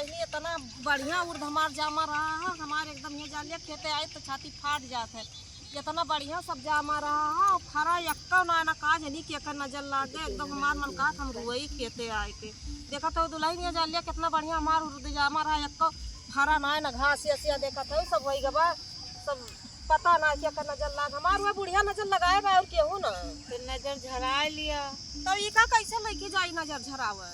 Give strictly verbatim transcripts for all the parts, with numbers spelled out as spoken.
पहले इतना बढ़िया उर्द हमार जामा रहा है, हमार एकदम ये जान लिया खेते आई तो छाती फाट जात है। इतना बढ़िया सब जामा रहा है, और फरा यक्का ना, ना का जनी के एकर नजर लाग गए, एकदम हमार मन कहत हम रुई खेते आए के। देखत हो दुल्हन, ये जान लिया कितना बढ़िया हमार उर्द जामा रहा, यक्का फरा ना, ना घास, ये, ये देखत हो सब वही गबा, सब पता ना के एकर नजर लाग, हमार वह बुढ़िया नजर लगाए बा और केहू ना। तो नजर झराए लिया। तो ई का कैसे लेके जाई नजर झरावे?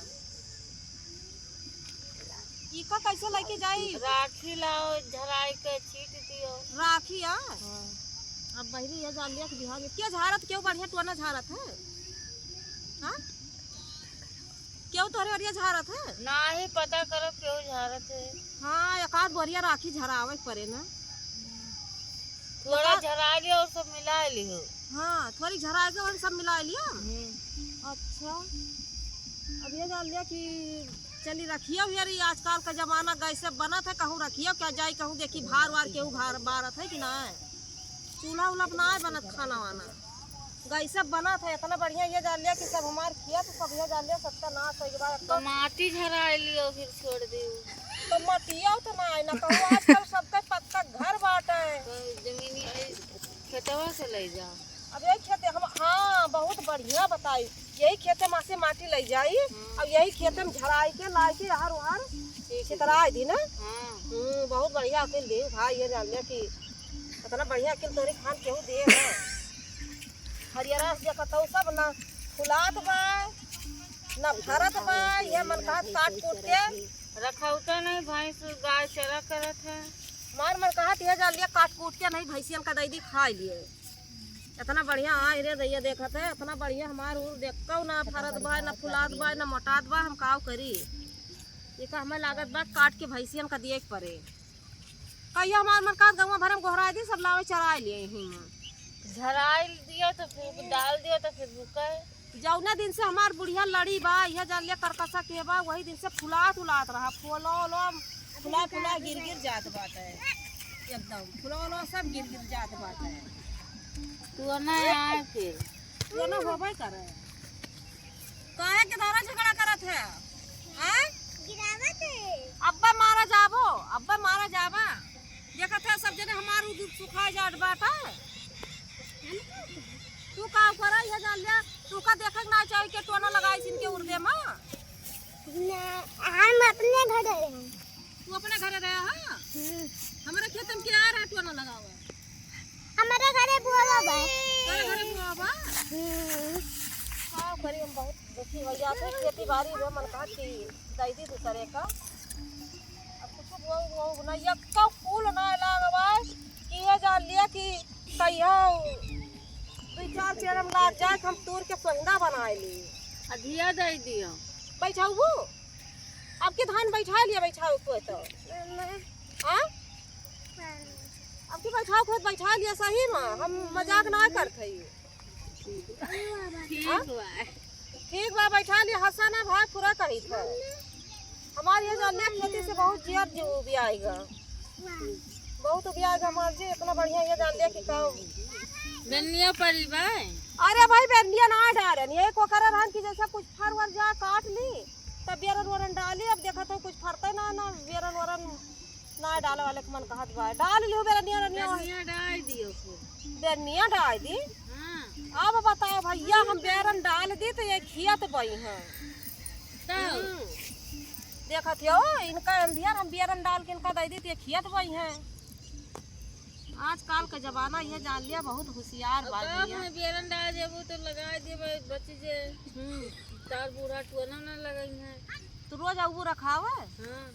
ई का कैसे लेके जाई? राखी लाओ, झराई के छीट दियो। राखी आ? हाँ। अब बहिनी ये जान लिया कि बिहार में के झारत, केहू बढ़िया टोना झारत है? हाँ? केहू तोहरे ओरिया झारत है? नाही, पता करो केहू झारत है। हाँ, एक आध बोरिया राखी झरावे के पड़े ना। थोड़ा झरा लियो और सब मिला लियो। हाँ, थोड़ी झरा के और सब मिला लियो। हम्म। अच्छा, अब ये जान लिया कि चली रखियो यार, ये आजकल का जमाना गैसे बनत है, कहूँ रखियो क्या जाई, कहूँ देखी भार वार केहू भार बारत है कि ना, चूल्हा उल्हा पर ना बनत खाना वाना, गैसे बनत है, इतना बढ़िया ये जान लिया कि सब हमार खिया तो सब ये जान लिया सबका नाश हो गया। तो माटी झरा लियो फिर छोड़ दियो। तो मटिया तो ना है ना कहूँ, आजकल सबके पक्का घर बाटे। तो जमीन ये खेतवा से ले जा। अब यही खेते हम, हाँ, बहुत बढ़िया बताई। यही खेते में से माटी ले जाई, हम्म। अब यही खेते में झराई के लाई के हर उहर ठीक है। छितराई दी ना। हाँ। हम्म, बहुत बढ़िया अकिल दी भाई, ये जान लिया कि इतना बढ़िया अकिल तोरी खान केहू दे है। हरियरा से देखत हऊ सब ना फुलात बा, ना फरत बा, ये मन कहत काट कूट के रखौता नहीं, भैंस गाय चरा करत है। मार मन कहत ये जान लिया काट कूट के नहीं भैंसियन का दई दी खाई लिए। इतना बढ़िया आय रे दैया देखत है, इतना बढ़िया हमार उर देखौ ना फरत बा, ना फुलात बा, ना मोटात बा, हम काव करी। ये का हमें लागत बा काट के भैंसियन का दिए के पड़े। कहिया हमार मन कहत गौवा भर में गोहराए दी, सब लावे चराए लिए यहीं में। झराए दियो तो फिर डाल दियो तो फिर रुके। जौने दिन से हमार बुढ़िया लड़ी बा, यह जान लिया करकसा के बा, वही दिन से फुलात उलात रहा, फूलो उलो फुला फुला गिर गिर जात बाटे, एकदम फुलो उलो सब गिर गिर जात बाटे। तू ना आए फिर। तू ना होबे करे। काहे के धारा झगड़ा करत है? आय? गिरावत है। अब्बा मारा जाबो, अब्बा मारा जाबा। देखत है सब जने हमार उदुर सुखा जात बाटा। तू का करा ये जान लिया, तू का देखे के ना चाही के टोना लगाई इनके उर्दे मा? ना, हम अपने घरे हैं। तू अपने घरे रहे हा? हम्म। हमारे खेत में क्या आ रहा है टोना लगावा? हमारे घरे बुआ बा। तोरे घरे बुआ बा? हम्म। का करी, हम बहुत दुखी हो जाते हैं, खेती बाड़ी में मन कहा कि दई दी दूसरे का। अब कुछ बुआ बुआ ना, यक्का फूल ना लागवा कि ये जान लिया कि कहिया दुई चार पेड़ में लाग जाए, हम तूर के सोहिंदा बनाए ली। अधिया दे दियो। बैठाऊ वो? अब के धान बैठा लिया, बैठाओ को तो। हाँ? अब के बैठाओ को बैठा लिया सही में, हम मजाक ना करत हई। ठीक हाँ? बा। ठीक बा, बैठा लिया, हंसा ना भाई, पूरा कही था। हमार ये जान लिया खेती से बहुत जियर जी उबियाएगा, बहुत उबियाएगा हमार जी, इतना बढ़िया ये जान लिया कि का। बेनिया परी बा। अरे भाई, बेनिया ना डारन, ये कोकरा रहन कि जैसे कुछ फर वर जा काट ली, तब बेरन वरन डाली। अब देखत हो कुछ फरते ना, ना बेरन वरन ना डाले वाले के मन कहत बा। डाल लियो बेरनिया रनिया। बेनिया डाल दियो खूब। बेरनिया डाल दी। हाँ। अब बताओ भैया, हम बेरन डाल दी तो ये खियत बई हैं। तो? हम्म। देखत हो, इनका अंधियार हम बेरन डाल के इनका दे दी तो ये खियत बई हैं। आजकल का जमाना ये जान लिया बहुत होशियार अब बा का भैया। में बेरन डाल देबू तो लगा देबे बच जे। हम्म। तार बूढ़ा टोना ना लगई है। तो रोज अबू रखावे? हाँ।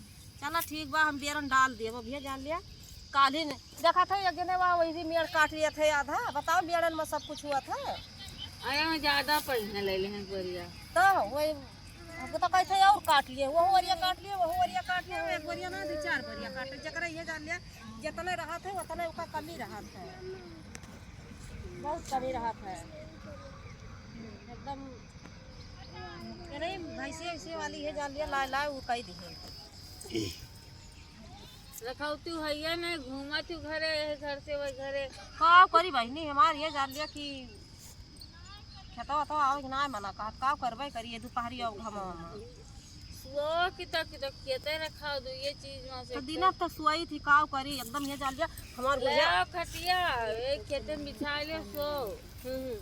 चला ठीक बा, हम बेरन डाल देब। अब ये जान लिया, काल्हि ने देखा था एक जने बा, वही भी मेड़ काट लिया था आधा। बताओ, मेड़न में सब कुछ हुआ था। अरे, हम ज्यादा पैसा ले ले हैं बोरिया। तो वही हमको तो कहते हैं और काट लिए, वो ओरिया काट लिए, वो ओरिया काट लिए, एक बोरिया ना, दो चार बोरिया काट लिए। जकरा ये जान लिया, जितने रहत है, उतने ओका कमी रहत है, बहुत कमी रहत है एकदम। ये नहीं, भैंसे वैसे वाली है, जान लिया, लाए, लाए, वो कही दिए। रखौती हइये नहीं, घूमत हूँ घरे, यही घर से वही घरे। का करी बहिनी, हमार ये जान लिया कि खेतवा तो आवे के ना मना कहत, का करबे करिए, दुपहरी और घमवा में। वो किता किता खेते रखा दो, ये चीज वहाँ से तो दिना तो सोई थी, काव करी, एकदम ये जान लिया हमार ले बुढ़िया। आओ खटिया, ये खेते में बिछा ले, सो। हम्म,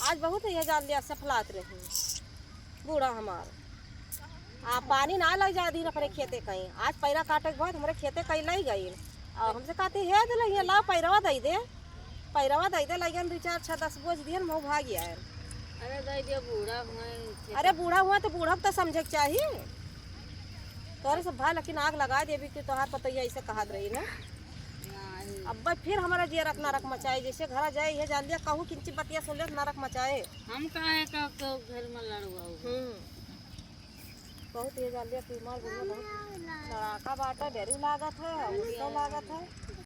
आज बहुत ये जान लिया सफलात रही बूढ़ा हमार। आ पानी ना लग जा दिन अपने खेते कहीं, आज पैरा काटे के बाद हमरे खेते कहीं लग गई। और हमसे कहती, "हे दिल, ये ला पैरवा दे दे।" पैरवा दे दे, लगे दो चार छः दस बोझ दिए, मऊ भाग आए। अरे दे दे, बूढ़ा हुआ है, खेते अरे बूढ़ा हुआ तो बूढ़ा तो समझे के चाहिए। तोरे सब भाई लेकिन आग लगा देबी कि तोहार पतैया ऐसे कहत रही ना। नहीं। अब फिर हमारा जिया रखना रख मचाए, जैसे घरा जाए, ये जान लिया, कहूँ किंची बतिया सुन ले, नरक मचाए। हम काहे का, का घर में लड़वाऊ? हम्म। बहुत ये जान लिया कि हमार बुढ़िया बहुत लड़ाका बाटे, डेरू लागत है, उल्टो लागत है।